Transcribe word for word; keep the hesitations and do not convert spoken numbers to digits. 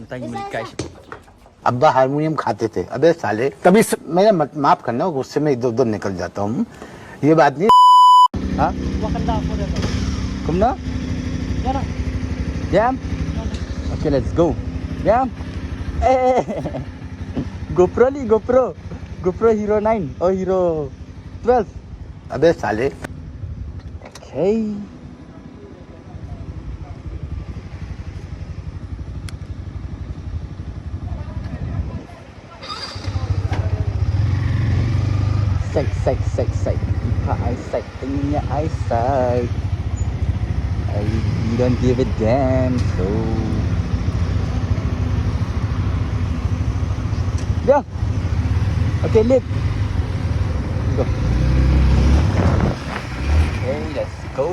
Tang muli kai. अब्बा हारमोनियम खाते थे। अबे साले, कभी स-, मेरा मत, माफ करना, गुस्से में इधर उधर निकल जाता हूँ। ये बात नहीं। हाँ? Kumno? Jam? Okay, let's go. Jam? Eh, GoPro li, GoPro. GoPro Hero nine. Oh, Hero twelve. अबे साले। Okay. Side, side, side, side. Ipa eyesight, tengoknya eyesight. I don't give a damn, so. Go. Okay, lead. Go. Okay, let's go.